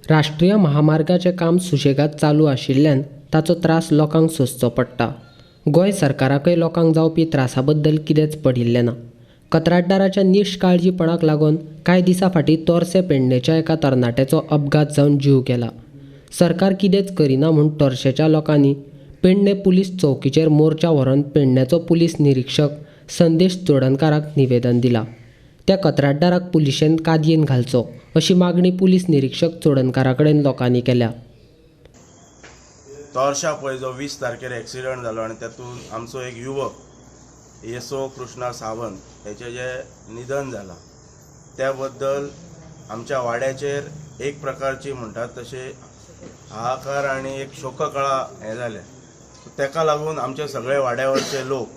राष्ट्रीय महामार्गाचें काम सुशेगाद चालू आशिल्ल्यान ताचो त्रास लोकांक सोंसचो पडटा. गोंय सरकाराकय लोकांक जावपी त्रासा बद्दल कितेंच पडिल्लें ना. कंत्राटदाराच्या निश्काळजीपणाक लागून कांय दिसां फाटीं तोरसे पेडणेच्या एका तरणाट्याचो अपघात जावन जीव गेला. सरकार कितेंच करिना म्हूण तोरशेच्या लोकांनी पेडणे पुलीस चौकीचेर मोर्चा व्हरून पेडण्याचो पुलीस निरिक्षक संदेश चोडणकाराक निवेदन दिलां. त्या कंत्राटदाराक पुलिशेन कादयेन घालचो अशी मागणी पुलीस निरिक्षक चोडणकारा कडेन लोकांनी केल्या. तोरशा पळय जो 20 तारखेर एक्सिडंट जालो आनी तातूंत आमचो एक युवक येसो कृष्णा सावंत हेचें जें निधन जालां त्या बद्दल आमच्या वाड्याचेर एक प्रकारची म्हणटात तशें हाहाकार आनी एक शोककळा हें जालें. ताका लागून आमचे सगळे वाड्यावरचे लोक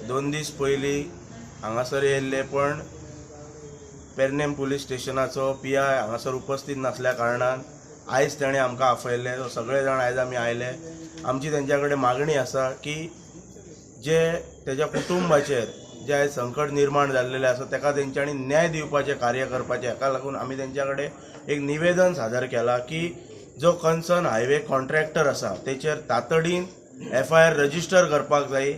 2 दीस पयलीं हांगासर येयल्ले, पण पेरनेम पुलीस स्टेशनाचो PI हांगासर उपस्थित नासल्या कारणान आयज ताणें आमकां आपयल्लें. सगळे जाण आयज आमी आयले. आमची तेंच्या कडेन मागणी आसा की जे तेज्या कुटुंबाचेर जे आयज संकट निर्माण जाल्लेलें आसा ताका तेंच्यांनी न्याय दिवपाचें कार्य करपाचें. हाका लागून आमी तेंच्या कडेन एक निवेदन सादर केलां की जो कन्सर्न हायवे कॉन्ट्रॅक्टर आसा तेचेर तातडीन FIR register करपाक जाय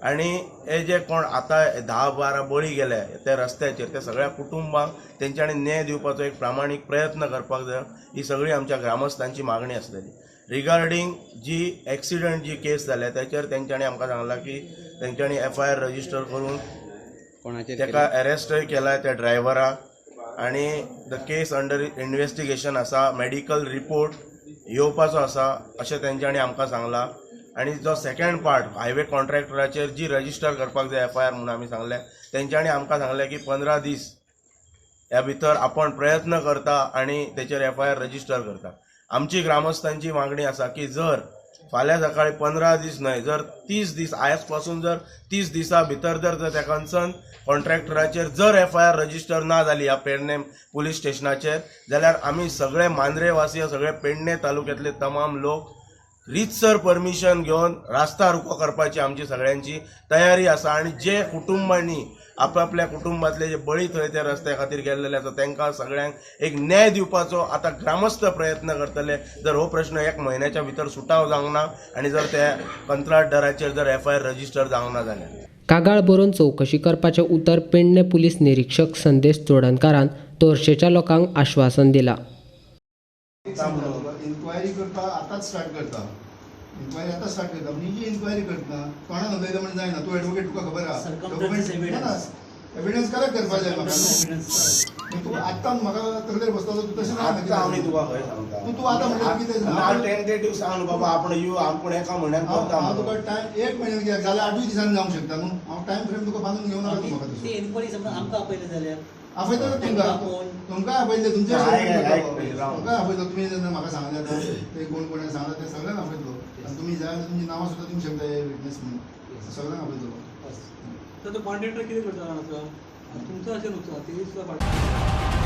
आनी हे जे कोण आतां 10-12 बळी गेले त्या रस्त्याचेर त्या सगळ्या कुटुंबांक तेंच्यांनी न्याय दिवपाचो एक प्रामाणीक प्रयत्न करपाक जाय. ही सगळी आमच्या ग्रामस्थांची मागणी आसलेली. रिगार्डींग जी एक्सिडंट जी केस जाल्या त्याचेर तेंच्यांनी आमकां सांगलां की तेंच्यांनी FIR register करून ताका अरेस्टय केला त्या ड्रायव्हराक आनी the case under investigation आसा, मेडिकल रिपोर्ट येवपाचो आसा अशें तेंच्यांनी आमकां सांगलां. आनी जो सेकंड पार्ट हायवे कॉन्ट्रॅक्टराचेर जी रजिस्टर करपाक जाय FIR म्हणून आमी सांगलें, तेंच्यांनी आमकां सांगलें की 15 दीस ह्या भितर आपण प्रयत्न करता आनी तेचेर FIR register करता. आमची ग्रामस्थांची मागणी आसा की जर फाल्यां सकाळी 15 दीस न्हय, जर 30 दीस आयज पासून जर 30 दिसां भितर जर त्या कन्सर्न कॉन्ट्रॅक्टराचेर जर FIR register ना जाली ह्या पेडणे पुलीस स्टेशनाचेर जाल्यार आमी सगळे मांद्रेवासी, सगळे पेडणे तालुक्यांतले तमाम लोक रितसर परमिशन घेवन रास्ता रोको करपाची आमची सगळ्यांची तयारी आसा. आनी जे कुटुंबांनी आपापल्या कुटुंबांतले जे बळी थंय त्या रस्त्या खातीर गेल्लेले आसा तांकां सगळ्यांक एक न्याय दिवपाचो आतां ग्रामस्थ प्रयत्न करतले. जर हो प्रश्न 1 म्हयन्याच्या भितर सुटाव जावंक ना आनी जर त्या कंत्राटदाराचेर जर FIR register जावंक ना जाल्यार. कागाळ बरोवन चवकशी करपाचें उतर पेडणे पुलीस निरिक्षक संदेश चोडणकारान तोरशेच्या लोकांक आश्वासन दिलां. इन्क्वायरी करता आतांच स्टार्ट करता, इन्क्वायरी आतां स्टार्ट करता, पूण ही इन्क्वायरी करतना कोणाक उलयता म्हण जायना. तूं एडवोकेट, तुका खबर आहा एविडन्स करेक्ट करपाक जाय म्हाका न्हू. तूं आतां म्हाका तकलेर बसता तूं तशें ना. आतां आमी तुका खंय सांगता, तूं आतां म्हणल्यार कितें टेंटेटीव सांग बाबा आपण यो आपूण 1 म्हयन्यान करता. हांव तुका टायम 1 म्हयन्यान कित्याक जाल्यार 8 दिसांनी जावंक शकता न्हू. हांव टायम फ्रेम तुका बांदून घेवं नाका. तूं म्हाका ती इन्क्वायरी समज आमकां आपयलें जाल्यार आपयता तुमकां, तुमकां आपयतले, तुमच्या तुमकां आपयतलो. तुमी जेन्ना म्हाका सांगलें आतां ते कोण कोणें सांगलां ते सगळ्यांक आपयतलो आनी तुमी जाय जाल्यार तुमची नांवां सुद्दां दिवंक शकता हे विटनेस म्हणून, सगळ्यांक आपयतलो. तर तो कॉन्ट्रॅक्टर कितें करता जाणा तुमचो अशें नुकसान तेजी सुद्दां.